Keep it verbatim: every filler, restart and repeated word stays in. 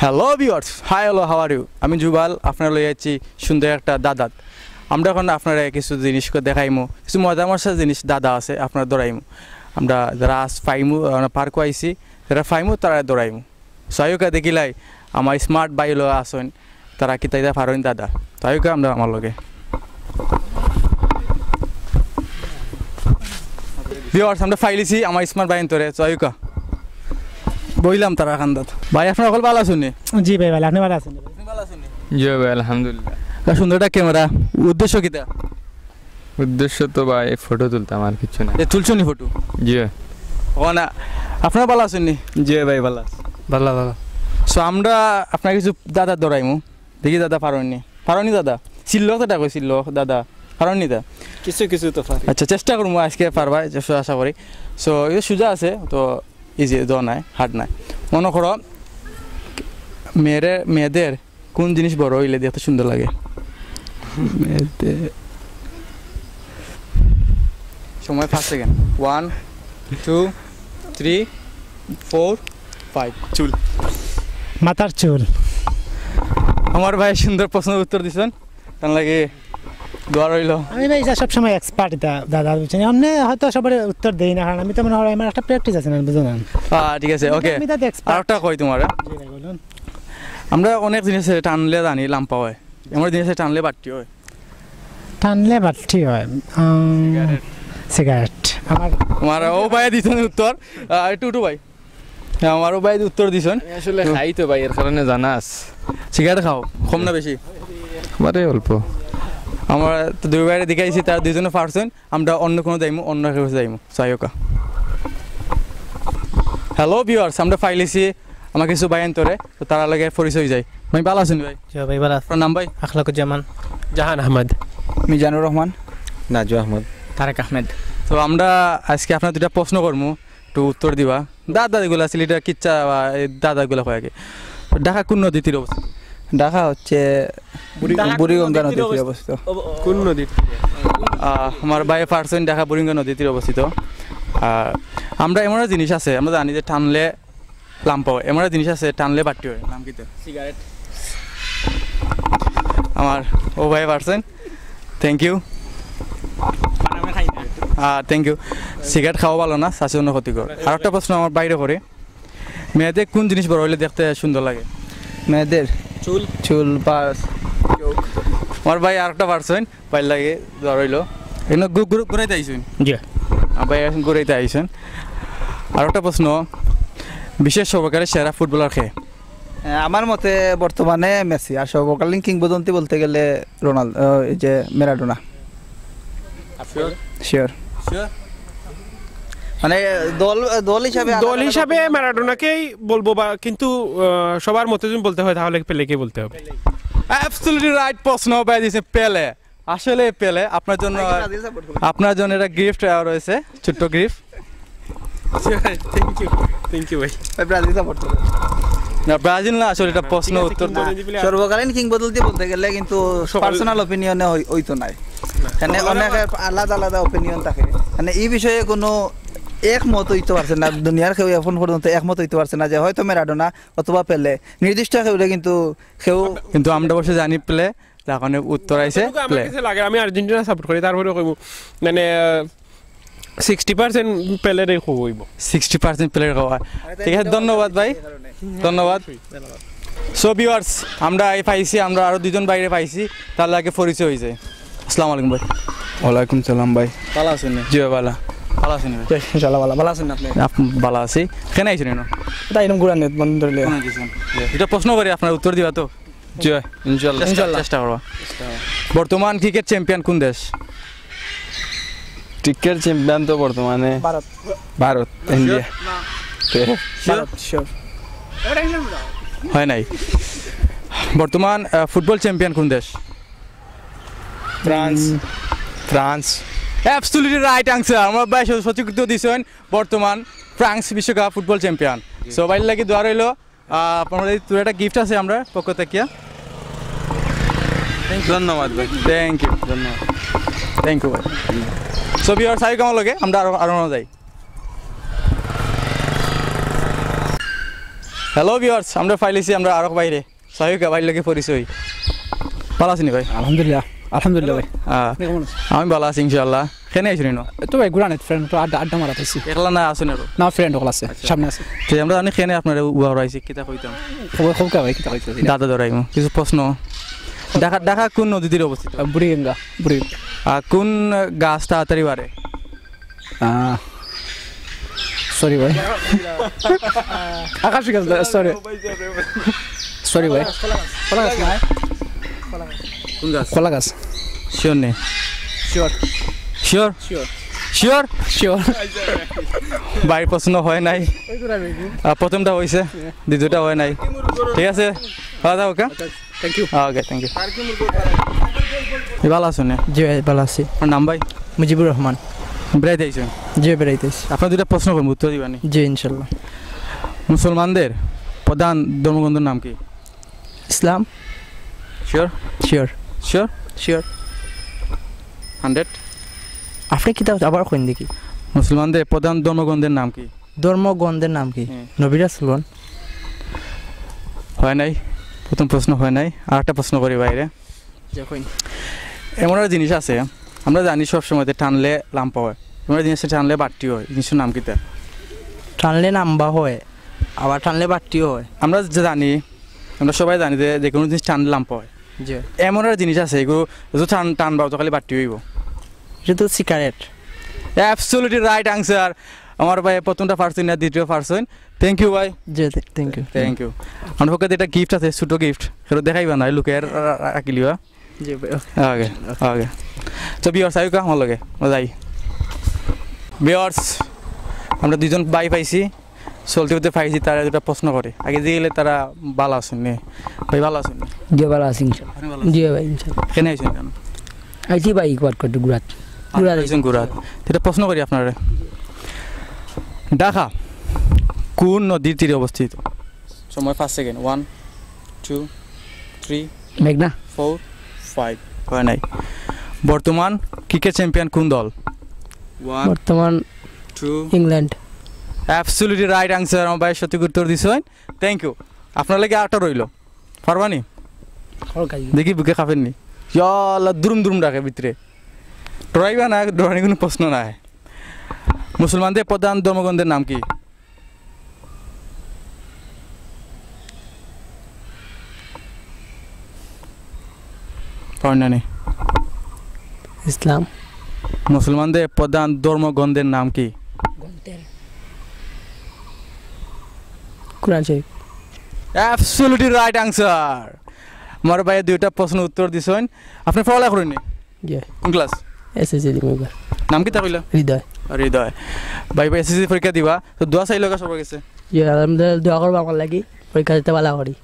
Hello viewers, hi, hello, how are you? আমি জুবাল, আপনারারে লইয়া আইছি সুন্দর একটা দাদাত। আমরা অখন আপনারারে কিছু জিনিস দেখাইমু, কিছু মজা মজা জিনিস দাদা আছে, আপনারারে ধরাইমু। আমরা যারা আজ পাইমু, আমরা পার্কো আইছি, যারা পাইমু, তারারে ধরাইমু। So, আউক্কা দেখিলাই, আমার smart ভাই অকল আছইন, তারা কিতা কিতা পারইন দাদা। So, আউক্কা আমরা আমার লগে। Viewers, আমরা পাইলিছি আমার smart ভাইন্তরে, so আউক্কা। বইলাম তারার কান্দাত। ভাই, আপনারা হকল ভালা আছইন নি? জি ভাই, ভালা। আপনি ভালা আছইন? আপনি ভালা আছইন নি? জি ভাই, আলহামদুলিল্লাহ। তা সুন্দর একটা camera, উদ্দেশ্য কিতা? উদ্দেশ্য তো ভাই ফটো তুলতাম, আর কিচ্ছু না। এ, তুলছো নি ফটো? জি। ও না, আপনারা ভালা আছইন নি? জি ভাই, ভালা আছি। ভালা, ভালা। So, আমরা আপনারারে কিছু দাদা ধরাইমু। দেখি দাদা পারইন নি? পারইন নি দাদা? চিল্লক তো ডাকো, চিল্লক দাদা। পারইন নি দা? কিছু কিছু তো পারি। আচ্ছা, চেষ্টা করমু আজকে পারবা, যে আশা করি। So, ইটা সুজা আছে, তো easy, দ নায়, hard নায়। মনো করো, মেয়েরে, মেয়েদের কোন জিনিস বড় অইলে দেখতে সুন্দর লাগে? মেয়েদের সময় পাঁচ second। One, two, three, four, five। চুল। মাথার চুল। আমার ভাই সুন্দর প্রশ্নর উত্তর দিছইন, তার লাগি দোয়া রইলো। আমি ভাই ইটা সবসময় expert ইটা, দাদা, বুঝছইন? এমনে হয়তো সবার উত্তর দেই না, কারণ আমি তো মনে হয় আমার একটা practice আছে না, বুঝো না? আহ, ঠিক আছে, আমি তো, OK। আমি তো expert। আরেকটা কই তুমারে। জি ভাই, বলুন। আমরা অনেক জিনিসে টানলে জানি লাম্বা অয়, এমন জিনিসে টানলে বাট্টি অয়। টানলে বাট্টি অয়। উম, সিগারেট। সিগারেট। আমার আমার ও ভাই দিছইন উত্তর। আহ, একটু উঠো ভাই। হ্যাঁ, আমার ও ভাই উত্তর দিছইন। আমি আসলে খাই তো ভাই, এর কারণে জানা আছে। সিগারেট খাও, কম না বেশি? একেবারে অল্প। আমরা তো দুই ভাইরে দেখাইছি, তারা দুইজনে পারছইন। আমরা অন্য কোনো যাইমু, অন্য কেউ যাইমু। So, আউক্কা। Hello viewers, আমরা পাইলিছি আমার কিছু ভাইয়াইন্তরে, তো তারার লগে পরিচয় অই যাই। ভাই, ভালা আছইন নি ভাই? জি ভাই, ভালা আছি। আপনার নাম ভাই? আখলাকুজ্জামান। জাহান আহমদ। মিজানুর রহমান। নাজু আহমদ। তারেক আহমেদ। তো আমরা আজকে আপনারারে দুইটা প্রশ্ন করমু, একটু উত্তর দিবা। দাদা যেগুলা আছিল, ইটা কিচ্ছা বা এই দাদাগুলা কয় আর কি। তো ঢাকা কোন নদীর তীরে অবস্থিত? ঢাকা হচ্ছে বুড়ি-, ঢাকা কোন বুড়িগঙ্গা নদীর নদীর তীরে তীরে অবস্থিত? অবস্থিত। কোন নদীর তীরে? আহ, আমার ভাইয়ে পারছইন, ঢাকা বুড়িগঙ্গা নদীর তীরে অবস্থিত। আর আমরা এমন একটা জিনিস আছে, আমরা জানি যে টানলে লাম্বা অয়, এমন একটা জিনিস আছে, টানলে বাট্টি অয়, নাম কিতা? সিগারেট। আমার ও ভাইয়ে পারছইন, thank you। মানে আমি খাই না। আহ, thank you। সিগারেট খাওয়া ভালো না, স্বাস্থ্যর জন্য ক্ষতিকর। আরেকটা প্রশ্ন আমার ভাইরে করি, মেয়েদের কোন জিনিস বড় অইলে দেখতে সুন্দর লাগে? মেয়েদের? চুল। চুল, পার্স। আমার ভাই আরেকটা পারছইন, ভাইর লাগি দোয়া রইলো। এনে ঘু-, ঘু-, ঘুরাইতে আইছইন? জি। আহ, ভাই এখন ঘুরাইতে আইছইন। আরেকটা প্রশ্ন, বিশ্বের সর্বকালের সেরা ফুটবলার কে? আহ, আমার মতে বর্তমানে মেসি, আর সর্বকালীন কিংবদন্তি বলতে গেলে রোনাল-, আহ, এই যে ম্যারাডোনা। Sure? Sure। Sure? মানে দল, দল হিসাবে আলাদা দল আলাদা হিসাবে opinion। ম্যারাডোনাকেই বলবো বা, কিন্তু, আহ, সবার মতে যদি বলতে হয় তাহলে পেলেকেই বলতে হবে। Absolutely right প্রশ্ন ভাই দিছে, পেলে। আসলে পেলে আপনার জন্য, ভাই কি ব্রাজিল support করে? আপনার জন্য একটা gift, আহ, রয়েছে, ছোট্ট gift। Thank you, thank you ভাই। ভাই ব্রাজিল support করে। না, ব্রাজিল না, আসলে এটা প্রশ্ন ঠিক আছে, উত্তর তো। কিংবদন্তি player। সর্বকালীন কিংবদন্তি বলতে গেলে কিন্তু সকাল personal opinion-এ হই-, হইতো নাই। না। মানে সকালে অনেকের আমার আলাদা আলাদা opinion থাকে। মানে এই বিষয়ে কোনো একমত হইতে পারছে না, দুনিয়ার কেউ এখন পর্যন্ত একমত হইতে পারছে না যে হয়তো ম্যারাডোনা অথবা পেলে। নির্দিষ্ট কেউরে কিন্তু কেউ কিন্তু আমরা অবশ্য জানি পেলে, তখন উত্তর আইছে যতটুকু আমার পেলে। কাছে লাগে, আমি আর্জেন্টিনা support করি, তারপরে কইব মানে, আহ, sixty percent পেলেরই খুব হইব। Sixty percent পেলের হওয়া। ঠিক আছে, ধন্যবাদ ভাই, ধন্যবাদ। So viewers, আমরা এই পাইছি, আমরা আরো দুইজন ভাইরে পাইছি, তার লগে পরিচয় অই যায়। আসসালামু আলাইকুম ভাই। ওয়ালাইকুম সালাম ভাই। ভালা আছইন নি? জি ভাই, ভালা। ভালা আছইন নি ভাই? জি, ইনশাআল্লাহ ভালা। ভালা আছইন নি আপনি? আপ-, ভালা আছি। কেনে আইছইন নি? এটা এরকম ঘুরান নেই, বন্ধ ধরলে। কেনে আইছইন? এটা প্রশ্ন করি, আপনার উত্তর দিবা তো? জি ভাই, ইনশাআল্লাহ। চেষ্টা, ইনশাআল্লাহ। চেষ্টা করবা। বর্তমান ক্রিকেট চ্যাম্পিয়ন কোন দেশ? ক্রিকেট চ্যাম্পিয়ন তো বর্তমানে ভারত। ভারত, ইন্ডিয়া। তে ভারত, sure। হয় নাই। বর্তমান, আহ, ফুটবল চ্যাম্পিয়ন কোন দেশ? ফ্রান্স। উম। ফ্রান্স। Absolutely right answer। আমার ভাই স-, সঠিক উত্তর দিছইন, বর্তমান ফ্রান্স বিশ্বকাপ ফুটবল চ্যাম্পিয়ন। জি। So, ভাইর লাগি দোয়া রইলো। আহ, আপনার এই তোর একটা gift আছে আমরার পক্ষ থাকিয়া। ধন্যবাদ ভাই। Thank you। ধন্যবাদ। Thank you ভাই। So viewers, আইউক্কা আমার লগে, আমরা আরো, আরো যাই। হ্যালো ভিউয়ার্স, আমরা পাইলিছি আমরা আরক ভাইরে। সাইউকা ভাইর লগে পরিচয়। ভালা আছইন নি ভাই? আলহামদুলিল্লাহ, আলহামদুলিল্লাহ ভাই। আহ, আপনি কেমন আছেন? আমি ভালা আছি ইনশাআল্লাহ। কেনে আইছইন নি? এই তো ভাই, ঘুরানিত ফ্রেন্ড তো আড্ডা, আড্ডা মারাত আইছি। একলা না আছইন আরো? না, ফ্রেন্ড অকল আছে, সামনে আছে। তে আমরা জানি কেনে আপনারে উবা করাইছি, কিতা কইতাম? খবর, খবর কা ভাই, কিতা কইছো? দাদা ধরাইমু, কিছু প্রশ্ন। ঢাকা, ঢাকা কোন নদীর তীরে অবস্থিত? আহ, বুড়িগঙ্গা, বুড়িগঙ্গা। আর কোন গাছ তাড়াতাড়ি বাড়ে? আহ, সরি ভাই। আকাশি গাছ, সরি। সরি ভাই। কলা গাছ না? কোন গাছ? কলা গাছ। শিওর নি? Sure. Sure? Sure. Sure? Sure. ভাই, প্রশ্ন হয় নাই। আহ, প্রথমটা হইছে, দ্বিতীয়টা হয় নাই। ঠিক আছে, খাওয়া দাওয়া, okay? Thank you. Okay, thank you. ভাই, ভালা আছইন নি? জি ভাই, ভালা আছি। আপনার নাম ভাই? মুজিবুর রহমান। বেড়াইতে আইছইন? জি, বেড়াইতে আইছি। আপনারে দুইটা প্রশ্ন করমু, উত্তর দিবা নি? জি, ইনশাল্লাহ। মুসলমানদের প্রধান ধর্মগ্রন্থর নাম কি? ইসলাম। Sure? Sure. Sure? Sure. Hundred? আপনি কিতা আবার কইন দেখি। মুসলমানদের প্রধান ধর্মগ্রন্থের নাম কি? ধর্মগ্রন্থের নাম কি? হুম। নবী রাসূলগণ। হয় নাই, প্রথম প্রশ্ন হয় নাই। আরেকটা প্রশ্ন করি ভাইরে। জি, কইন। এমন একটা জিনিস আছে, আমরা জানি সব সময় যে টানলে লাম্বা হয়, এমন একটা জিনিস আছে টানলে বাট্টি হয়, জিনিসটার নাম কিতা? টানলে লাম্বা হয়, আবার টানলে বাট্টিও হয়। আমরা যে জানি, আমরা সবাই জানি যে, যে কোনো জিনিস টানলে লাম্বা হয়। জি। এমন একটা জিনিস আছে, এগুলো যত টান, টানবা, তত খালি বাট্টি হইব। এটা তো সিগারেট। Absolutely right answer। আমার ভাই প্রথমটা পারছইন না, দ্বিতীয় পারছইন। Thank you ভাই। জি, থ্যা-, thank you। Thank you। আমার পক্ষে একটা গিফট আছে, ছোট গিফট। সেটা দেখাইবা না, লুকে রা-, রা-, রাখিলিবা। জি ভাই, ওকে। ওকে, ওকে। তো ভিউয়ার্স, আইউক্কা আমার লগে, আমরা যাই। ভিউয়ার্স, আমরা দুইজন ভাই পাইছি, চলতে চলতে পাইছি, তারা দুটা প্রশ্ন করে। আগে দিয়ে গেলে তারা ভালা আছইন নি? ভাই ভালা আছইন নি? জি, ভালা আছি ইনশাআল্লাহ। আপনি ভালা আছেন? জি ভাই, ইনশাআল্লাহ। কেনে আইছইন কেনে? আইছি ভাই, ঘুরাত করতে, ঘুরাত। ঘুরাত আইছইন ঘুরাত। এটা প্রশ্ন করি আপনারে। ঢাকা কোন নদীর তীরে অবস্থিত? সময় পাঁচ সেকেন্ড। ওয়ান, টু, থ্রি, মেঘনা। Four, five. হয় নাই। বর্তমান ক্রিকেট চ্যাম্পিয়ন কোন দল? ওয়ান, বর্তমান two. England. Absolutely right answer, আমার ভাই সঠিক উত্তর দিছইন। Thank you। আপনার লাগি আরেকটা রইল, পারবা নি? দেখি বুকে কাঁপের নি। ইয়া আল্লাহ, দুরুম দুরুম ডাকে ভিতরে। ডরাইবা না, ডরানির কোনো প্রশ্ন নাই। মুসলমানদের প্রধান ধর্মগ্রন্থের নাম কি? পারইন না নি? ইসলাম। মুসলমানদের প্রধান ধর্মগ্রন্থের নাম কি? গ্রন্থের। কোরআন শরীফ। Absolutely right answer। আমার ভাই দুইটা প্রশ্ন উত্তর দিছইন। আপনি পড়ালেখা করইন নি? জি। কোন ক্লাস? এসএসসি দিমু এবার। নাম কিতা কইলা? হৃদয়। হৃদয়। ভাই, ভাই এসএসসি পরীক্ষা দিবা, তো দোয়া চাইলাউক্কা সবার গেছে। জি, আলহামদুলিল্লাহ, দোয়া করবা আমার লাগি, পরীক্ষা দিতে ভালা করি।